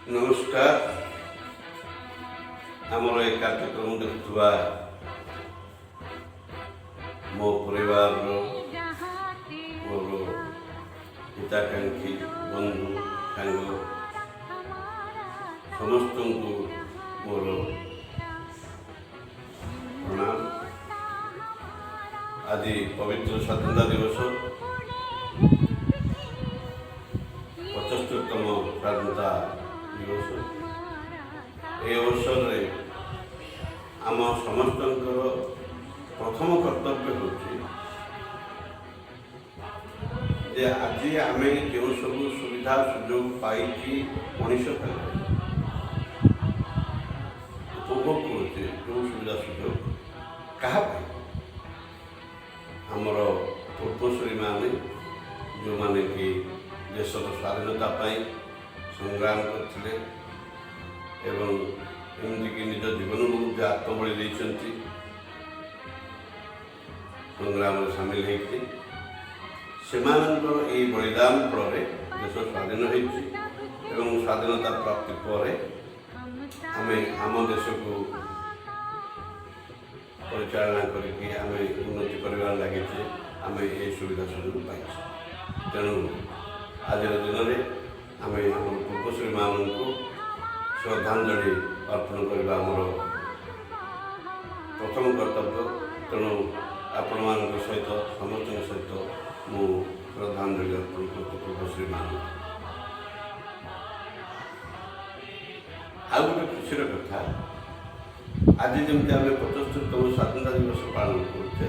ନମସ୍କାର। ଆମର ଏ କାର୍ଯ୍ୟକ୍ରମ ଦେଖୁଥିବା ମୋ ପରିବାରର, ମୋର ହିତାକାଂକ୍ଷୀ ବନ୍ଧୁ, ସାଙ୍ଗ ସମସ୍ତଙ୍କୁ ମୋର ପ୍ରଣାମ। ଆଜି ପବିତ୍ର ସ୍ୱାଧୀନତା ଦିବସ, 75ତମ ସ୍ୱାଧୀନତା ଦିବସ। ଏହି ଅବସରରେ ଆମ ସମସ୍ତଙ୍କର ପ୍ରଥମ କର୍ତ୍ତବ୍ୟ ହେଉଛି ଯେ ଆଜି ଆମେ ଯେଉଁ ସବୁ ସୁବିଧା ସୁଯୋଗ ପାଇକି ମଣିଷ ଭାବରେ ଉପଭୋଗ କରୁଛେ, ଯେଉଁ ସୁବିଧା ସୁଯୋଗ କାହା ପାଇଁ? ଆମର ପୂର୍ବସୂରୀମାନେ, ଯେଉଁମାନେ କି ଦେଶର ସ୍ୱାଧୀନତା ପାଇଁ ସଂଗ୍ରାମ କରିଥିଲେ ଏବଂ ଏମିତିକି ନିଜ ଜୀବନକୁ ମଧ୍ୟ ଆତ୍ମବଳି ଦେଇଛନ୍ତି ସଂଗ୍ରାମରେ ସାମିଲ ହେଇକି, ସେମାନଙ୍କର ଏହି ବଳିଦାନ ଫଳରେ ଦେଶ ସ୍ୱାଧୀନ ହେଇଛି ଏବଂ ସ୍ୱାଧୀନତା ପ୍ରାପ୍ତି ପରେ ଆମେ ଆମ ଦେଶକୁ ପରିଚାଳନା କରିକି ଆମେ ଉନ୍ନତି କରିବାରେ ଲାଗିଛେ। ଆମେ ଏହି ସୁବିଧା ସୁଯୋଗ ପାଇଛେ। ତେଣୁ ଆଜିର ଦିନରେ ଆମେ ଆମର ପୂର୍ବସୂରୀମାନଙ୍କୁ ଶ୍ରଦ୍ଧାଞ୍ଜଳି ଅର୍ପଣ କରିବା ଆମର ପ୍ରଥମ କର୍ତ୍ତବ୍ୟ। ତେଣୁ ଆପଣମାନଙ୍କ ସହିତ, ସମସ୍ତଙ୍କ ସହିତ ମୁଁ ଶ୍ରଦ୍ଧାଞ୍ଜଳି ଅର୍ପଣ କରୁଛି ପୂର୍ବସୂରୀମାନଙ୍କୁ। ଆଉ ଗୋଟେ ଖୁସିର କଥା, ଆଜି ଯେମିତି ଆମେ 75ତମ ସ୍ୱାଧୀନତା ଦିବସ ପାଳନ କରୁଛେ,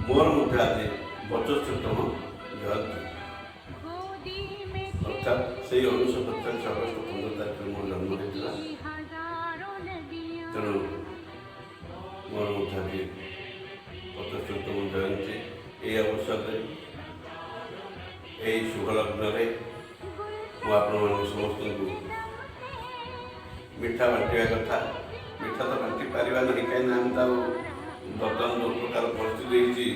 ମୋର ମଧ୍ୟ ଆଜି 75ତମ ଜୟନ୍ତୀ। ଅର୍ଥାତ୍ ସେଇ 1947 ଅଗଷ୍ଟ 15 ତାରିଖରେ ମୋର ଜନ୍ମ ହେଇଥିଲା। ତେଣୁ ମୋର ମଧ୍ୟ ଆଜି 75ତମ ଜୟନ୍ତୀ। ଏହି ଅବସରରେ, ଏହି ଶୁଭ ଲଗ୍ନରେ ମୁଁ ଆପଣମାନଙ୍କୁ ସମସ୍ତଙ୍କୁ ମିଠା ବାଣ୍ଟିବା କଥା। ମିଠା ତ ବାଣ୍ଟି ପାରିବା ନାହିଁ, କାହିଁକିନା ଆମେ ତ ଆଉ ବର୍ତ୍ତମାନ ଯେଉଁ ପ୍ରକାର ପରିସ୍ଥିତି ହେଇଛି,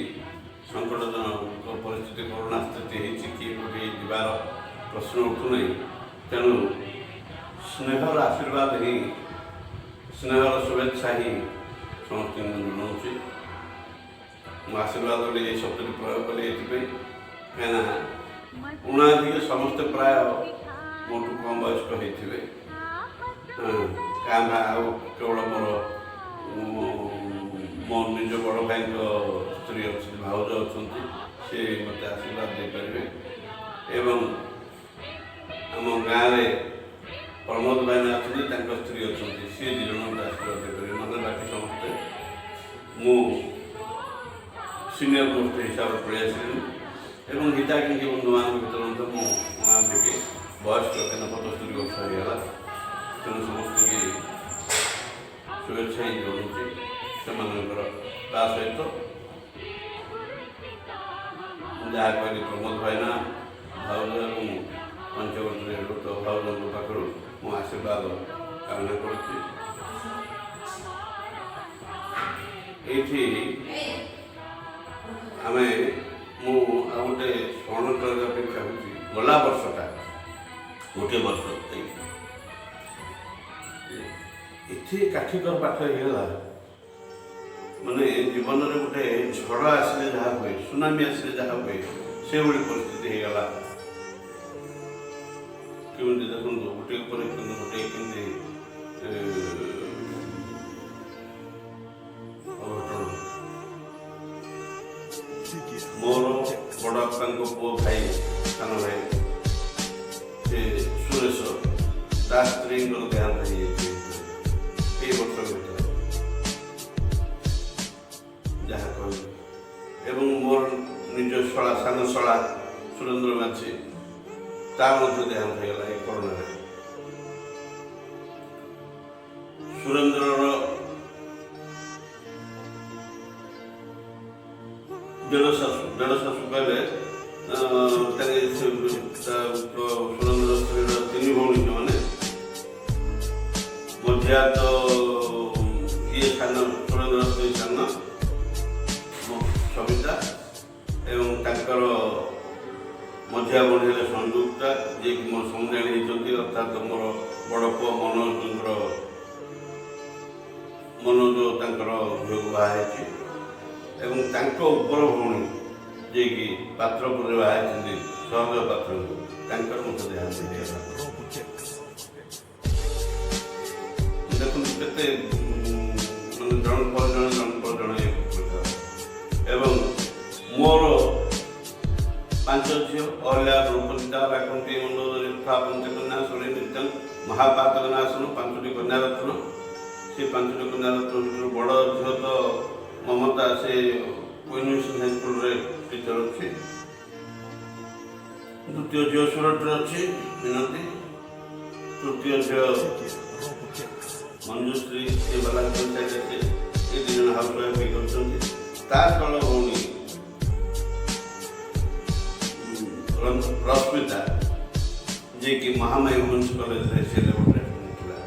ସଙ୍କଟଜନକ ପରିସ୍ଥିତି, କରୋନା ସ୍ଥିତି ହେଇଛି, କିଏ କୋଉଠି ଯିବାର ପ୍ରଶ୍ନ ଉଠୁନାହିଁ। ତେଣୁ ସ୍ନେହର ଆଶୀର୍ବାଦ ହିଁ, ସ୍ନେହର ଶୁଭେଚ୍ଛା ହିଁ ସମସ୍ତଙ୍କୁ ଜଣାଉଛି। ମୁଁ ଆଶୀର୍ବାଦ ବୋଲି ଏଇ ଶବ୍ଦଟି ପ୍ରୟୋଗ କଲି ଏଥିପାଇଁ, କାହିଁକିନା ଉଣାଧିକ ସମସ୍ତେ ପ୍ରାୟ ମୋଠୁ କମ୍ ବୟସ୍କ ହେଇଥିବେ। ହଁ, କାଁ ଭାଁ ଆଉ କେବଳ ମୋର ମୋ ନିଜ ବଡ଼ ଭାଇଙ୍କ ସ୍ତ୍ରୀ ଅଛନ୍ତି, ଭାଉଜ ଅଛନ୍ତି, ସେ ମୋତେ ଆଶୀର୍ବାଦ ଦେଇପାରିବେ ଏବଂ ଆମ ଗାଁରେ ପ୍ରମୋଦ ଭାଇନା ଅଛନ୍ତି, ତାଙ୍କ ସ୍ତ୍ରୀ ଅଛନ୍ତି, ସିଏ ଦୁଇ ଜଣ ମୋତେ ଆଶୀର୍ବାଦ ଦେଇପାରିବେ। ନହେଲେ ବାକି ସମସ୍ତେ ମୁଁ ସିନିୟର ମୋଷ୍ଟ ହିସାବରେ ପଳେଇ ଆସିଲିଣି ଏବଂ ହିତାକାଂକ୍ଷୀ ବନ୍ଧୁମାନଙ୍କ ଭିତରେ ମଧ୍ୟ ମୁଁ ଟିକେ ବୟସ୍କ, କାହିଁକିନା 75 ବର୍ଷ ହେଇଗଲା। ତେଣୁ ସମସ୍ତଙ୍କୁ ଶୁଭେଚ୍ଛା ହିଁ ଜଣାଉଛି ସେମାନଙ୍କର। ତା ସହିତ ମୁଁ ଯାହା କହିଲି, ପ୍ରମୋଦ ଭାଇନା, ଭାଉଜ ଏବଂ ପଞ୍ଚବଟୀରେ ରହୁଥିବା ଭାଉଜଙ୍କ ପାଖରୁ ମୁଁ ଆଶୀର୍ବାଦ କାମନା କରୁଛି। ଏଇଠି ଆମେ ମୁଁ ଆଉ ଗୋଟେ ସ୍ମରଣ କରିବା ପାଇଁ ଚାହୁଁଛି। ଗଲା ବର୍ଷଟା, ଗୋଟିଏ ବର୍ଷ ଏତେ କାଠିକର ପାଠ ହେଇଗଲା। ମାନେ ଜୀବନରେ ଗୋଟେ ଝଡ଼ ଆସିଲେ ଯାହା ହୁଏ, ସୁନାମି ଆସିଲେ ଯାହା ହୁଏ, ସେଭଳି ପରିସ୍ଥିତି ହେଇଗଲା। କେମିତି ଦେଖନ୍ତୁ, ଗୋଟେ ଉପରେ କିନ୍ତୁ ଗୋଟେ କେମିତି ଅଘଟଣ। ମୋର ବଡ଼ ବାପାଙ୍କ ପୁଅ ଭାଇ, ସାନ ଭାଇ ସେ ସୁରେଶ, ତା ସ୍ତ୍ରୀଙ୍କର ଦେହାନ୍ତ ହେଇଯାଇଛି ଏଇ ବର୍ଷ ଭିତରେ, ଯାହା କହିବି। ଏବଂ ମୋର ନିଜ ଶଳା, ସାନ ଶଳା ସୁରେନ୍ଦ୍ର ମାଝୀ, ତା ମଧ୍ୟ ଦେହାନ୍ତ ହେଇଗଲା ଏଇ କରୋନାରେ। ସୁରେନ୍ଦ୍ରର ଦେଢ଼ ଶାଶୁ, ଦେଢ଼ ଶାଶୁ କହିଲେ ସୁରେନ୍ଦ୍ର ସ୍ତ୍ରୀର ତିନି ଭଉଣୀ ସେମାନେ। ମଝିଆ ତ ଇଏ ସାନ, ସୁରେନ୍ଦ୍ର ସ୍ତ୍ରୀ ସାନ ସବିତା ଏବଂ ତାଙ୍କର ମଝିଆ ମଝିଆ ଭଉଣୀ ହେଲେ ସଂଯୁକ୍ତା, ଯିଏକି ମୋର ସମୁଦାୟ ହେଇଛନ୍ତି, ଅର୍ଥାତ୍ ମୋର ବଡ଼ ପୁଅ ମନୋଜଙ୍କର, ମନୋଜ ତାଙ୍କର ଝିଅକୁ ବାହା ହେଇଛି ଏବଂ ତାଙ୍କ ଉପର ଭଉଣୀ ଯିଏକି ପାତ୍ରପୁରରେ ବାହା ହେଇଛନ୍ତି ସହଦେବ ପାତ୍ରଙ୍କୁ, ତାଙ୍କର ମଧ୍ୟ ଦେହାନ୍ତ ହେଇଗଲା। ଦେଖନ୍ତୁ କେତେ ମାନେ ଜଣ ପରେ ଜଣେ, ଜଣ ପରେ ଜଣେ ପ୍ରକାର। ଏବଂ ମୋର ପାଞ୍ଚ ଝିଅ ଅହଲ୍ୟା, ଦ୍ରୌପଦୀ, ତାରା, କୁନ୍ତି, ମନ୍ଦୋଦରୀ ତଥା ପଞ୍ଚକନ୍ୟା ଶୁଣି ନିତ୍ୟଂ ମହାପାତକ ନାଶନ, ପାଞ୍ଚଟି କନ୍ୟାରତ୍ନ। ସେ ପାଞ୍ଚଟି କନ୍ୟାରତ୍ନ ଭିତରୁ ବଡ଼ ଝିଅ ତ ମମତା, ସେ କୁଇନ୍ ମିଶନ ହାଇସ୍କୁଲରେ ଟିଚର ଅଛି। ଦ୍ୱିତୀୟ ଝିଅ ସୁରଟରେ ଅଛି ମିନତି। ତୃତୀୟ ଝିଅ ମଞ୍ଜୁଶ୍ରୀ, ସେ ବାଲାଙ୍ଗୀର ସାଇଡ଼ରେ। ସେ ଏ ଦୁଇ ଜଣ ହାଉସ୍ ୱାଇଫ୍ ବି କରୁଛନ୍ତି। ତା ତଳ ଭଉଣୀ ରଶ୍ମିତା, ଯିଏକି ମହାମାୟୀ ଓମେନ୍ସ କଲେଜରେ ସେ ଲେବୋରେଟରୀ ଥିଲା।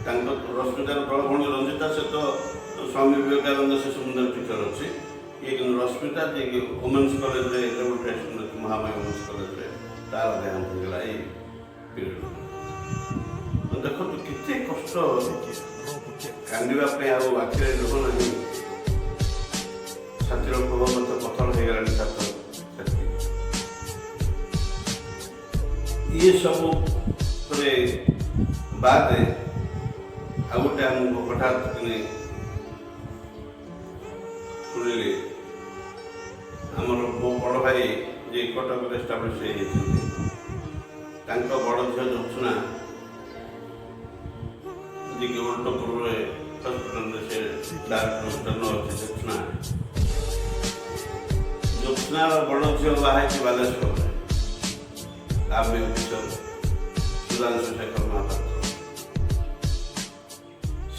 ତାଙ୍କ ରଶ୍ମିତାର ତଳ ଭଉଣୀ ରଞ୍ଜିତା, ସେ ତ ସ୍ୱାମୀ ବିବେକାନନ୍ଦ ଶିଶୁ ମନ୍ଦିର ଟିଚର ଅଛି। ଇଏ କିନ୍ତୁ ରଶ୍ମିତା, ଯିଏକି ଓମେନ୍ସ କଲେଜରେ ଲେବୋରେଟରୀ ଅଛି ମହାମାୟୀ ଓମେନ୍ସ କଲେଜରେ, ତାର ଦେହାନ୍ତ ହେଇଗଲା ଏଇ ପିରିୟଡ଼। ଦେଖନ୍ତୁ କେତେ କଷ୍ଟ, କାନ୍ଦିବା ପାଇଁ ଆଉ ଆଖିରେ ଲୁହ ନାହିଁ। ଛାତିର କୋହ ମଧ୍ୟ ପଥର ହେଇଗଲାଣି ଛାତି। ଇଏ ସବୁ ପରେ ବାଦେ ଆଉ ଗୋଟେ ଆମକୁ ହଠାତ୍ କିନି ଶୁଣିଲି, ଆମର ମୋ ବଡ଼ ଭାଇ ଯିଏ କଟକରେ ଏଷ୍ଟାବ୍ଲିଶ୍ ହେଇଯାଇଛନ୍ତି, ତାଙ୍କ ବଡ଼ ଝିଅ ଜ୍ୟୋତ୍ସ୍ନା, ଯିଏକି ଓଲଟପୁରରେ ହସ୍ପିଟାଲରେ ସେ ଡାକ୍ତର ଅଛି ଜ୍ୟୋତ୍ସ୍ନା। ଜ୍ୟୋତ୍ସ୍ନାର ବଡ଼ ଝିଅ ବାହା ହେଇଛି ବାଲେଶ୍ୱରରେ ଆର୍ମି ଅଫିସର ସୁଧାଂଶୁ ଶେଖର ମହାପାତ୍ର।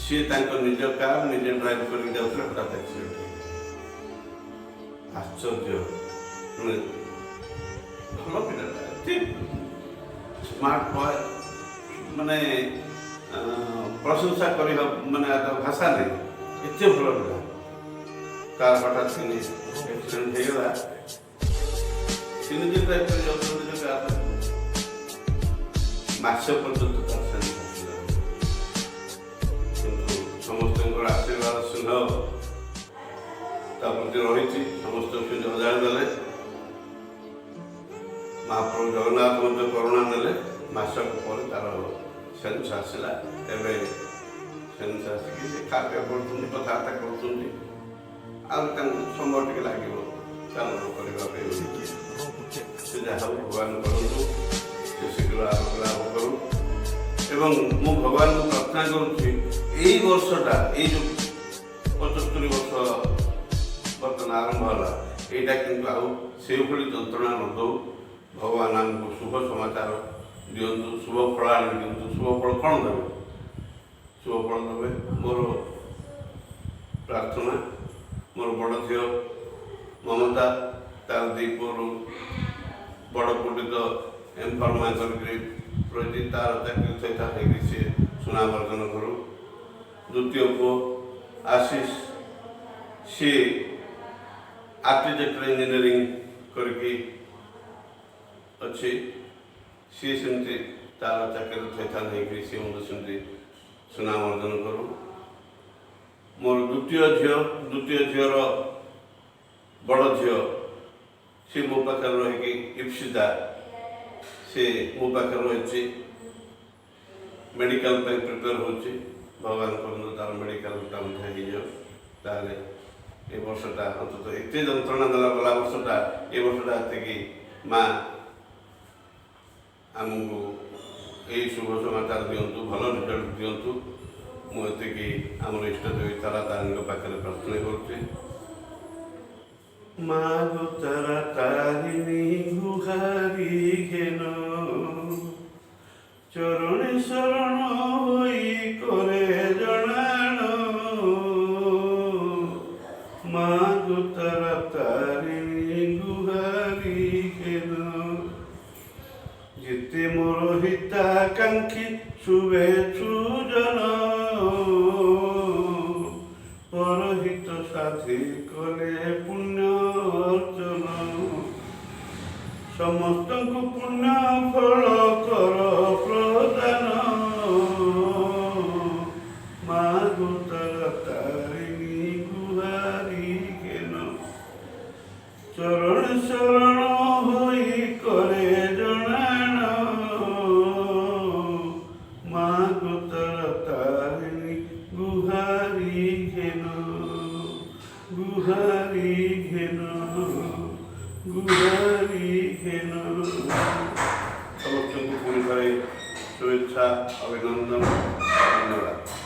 ସିଏ ତାଙ୍କ ନିଜ କାର୍ ନିଜେ ଡ୍ରାଇଭ୍ କରିକି ଯାଉଥିଲେ, ହଠାତ୍ ଆକ୍ସିଡେଣ୍ଟ ହେଇଗଲା। ଆଶ୍ଚର୍ଯ୍ୟ, ମାନେ ଭଲ ପିଲାଟା, ଏତେ ସ୍ମାର୍ଟ ବୟ, ମାନେ ପ୍ରଶଂସା କରିବା ମାନେ ତା ଭାଷା ନାହିଁ, ଏତେ ଭଲ ପିଲା। ତାର ହଠାତ୍ କିନି ଆକ୍ସିଡେଣ୍ଟ ହେଇଗଲା। ସେ ନିଜେ ଡ୍ରାଇଭ୍ କରି ଯାଉଥିଲେ ନିଜ କାର୍। ମାସେ ପର୍ଯ୍ୟନ୍ତ ତାର ସେନ୍ସ ଆସିଲା, କିନ୍ତୁ ସମସ୍ତଙ୍କର ଆଶୀର୍ବାଦ ସ୍ନେହ ତା ପ୍ରତି ରହିଛି। ସମସ୍ତଙ୍କୁ ସେମିତି ଅଜାଡ଼ି ଦେଲେ। ମହାପ୍ରଭୁ ଜଗନ୍ନାଥ ମଧ୍ୟ କରୁଣା ଦେଲେ। ମାସକ ପରେ ତାର ସେନ୍ସ ଆସିଲା। ଏବେ ସେନ୍ସ ଆସିକି ସେ ଖା ପିଆ କରୁଛନ୍ତି, କଥାବାର୍ତ୍ତା କରୁଛନ୍ତି। ଆଉ ତାଙ୍କୁ ସମୟ ଟିକେ ଲାଗିବ ଚାଲଣ କରିବା ପାଇଁ। ସେ ଯାହା ହଉ, ଭଗବାନ କରନ୍ତୁ ସେ ଶୀଘ୍ର ଆରୋଗ୍ୟ ଲାଭ କରୁ। ଏବଂ ମୁଁ ଭଗବାନଙ୍କୁ ପ୍ରାର୍ଥନା କରୁଛି, ଏଇ ବର୍ଷଟା, ଏଇ ଯେଉଁ 75 ବର୍ଷ ବର୍ତ୍ତମାନ ଆରମ୍ଭ ହେଲା, ଏଇଟା କିନ୍ତୁ ଆଉ ସେଇଭଳି ଯନ୍ତ୍ରଣା ନ ଦେଉ। ଭଗବାନ ଆମକୁ ଶୁଭ ସମାଚାର ଦିଅନ୍ତୁ, ଶୁଭ ଫଳ ଆଣି ଦିଅନ୍ତୁ। ଶୁଭ ଫଳ କ'ଣ ଦେବେ? ଶୁଭ ଫଳ ଦେବେ, ମୋର ପ୍ରାର୍ଥନା। ମୋର ବଡ଼ ଝିଅ ମମତା, ତାର ଦୁଇ ପୁଅରୁ ବଡ଼ ପୁଅଟି ତ ଏମ୍ ଫାର୍ମା କରିକି ରହିଛି, ତାର ଚାକିରି ସହିତ ହେଇକି ସିଏ ସୁନାମ ଅର୍ଜନ କରୁ। ଦ୍ୱିତୀୟ ପୁଅ ଆଶିଷ, ସିଏ ଆର୍କିଟେକ୍ଚର ଇଞ୍ଜିନିୟରିଂ କରିକି ଅଛି। ସିଏ ସେମିତି ତାର ଚାକିରି ଥଇଥାନ ହେଇକି ସିଏ ମଧ୍ୟ ସେମିତି ସୁନାମ ଅର୍ଜନ କରୁ। ମୋର ଦ୍ୱିତୀୟ ଝିଅ, ଦ୍ୱିତୀୟ ଝିଅର ବଡ଼ ଝିଅ, ସିଏ ମୋ ପାଖରେ ରହିକି, ଇପ୍ସିତା, ସେ ମୋ ପାଖରେ ରହିଛି, ମେଡ଼ିକାଲ ପାଇଁ ପ୍ରିପେୟାର ହେଉଛି। ଭଗବାନ କରନ୍ତୁ ତାର ମେଡ଼ିକାଲଟା ମଧ୍ୟ ହେଇଯାଉ। ତାହେଲେ ଏ ବର୍ଷଟା ଅନ୍ତତଃ ଏତେ ଯନ୍ତ୍ରଣା ଦେଲା ଗଲା ବର୍ଷଟା, ଏ ବର୍ଷଟା ଏତିକି ମା ଆମକୁ ଏଇ ଶୁଭ ସମାଚାର ଦିଅନ୍ତୁ, ଭଲ ରେଜଲ୍ଟ ଦିଅନ୍ତୁ। ମୁଁ ଏତିକି ଆମର ଇଷ୍ଟ ଦେବୀ ତାରା ତାରିଣୀଙ୍କ ପାଖରେ ପ୍ରାର୍ଥନା କରୁଛି। ମାଗୋ ତାରା ତାରିଣୀ ଗୁହାରି ଘେନ, ଚରଣେ ଶରଣ ହୋଇ କରେ ଜଣାଣ। ମାଗୋ ତାରା ତାରିଣୀ ଗୁହାରି ଘେନ, ଯେତେ ମୋର ହିତାକାଂକ୍ଷୀ ଶୁଭେଚ୍ଛୁ ଜନ, ପରହିତ ସାଥୀ କଲେ ପୁଣ୍ୟ ଅର୍ଜନ। ସମସ୍ତଙ୍କୁ ପୁଣ୍ୟ ଫଳ କର ପ୍ରଦାନ। ମାଗୋ ତାରା ତାରିଣୀ ଗୁହାରି ଘେନ, ଚରଣ ଶରଣ ହୋଇ କରେ ଜଣାଣ। ମାଗୋ ତାରା ତାରିଣୀ ଗୁହାରି ଘେନ, ଗୁହାରି ଘେନ, ଗୁହାରି ଘେନ। ସମସ୍ତଙ୍କୁ ପୁଣି ଥରେ ଶୁଭେଚ୍ଛା, ଅଭିନନ୍ଦନ, ଧନ୍ୟବାଦ।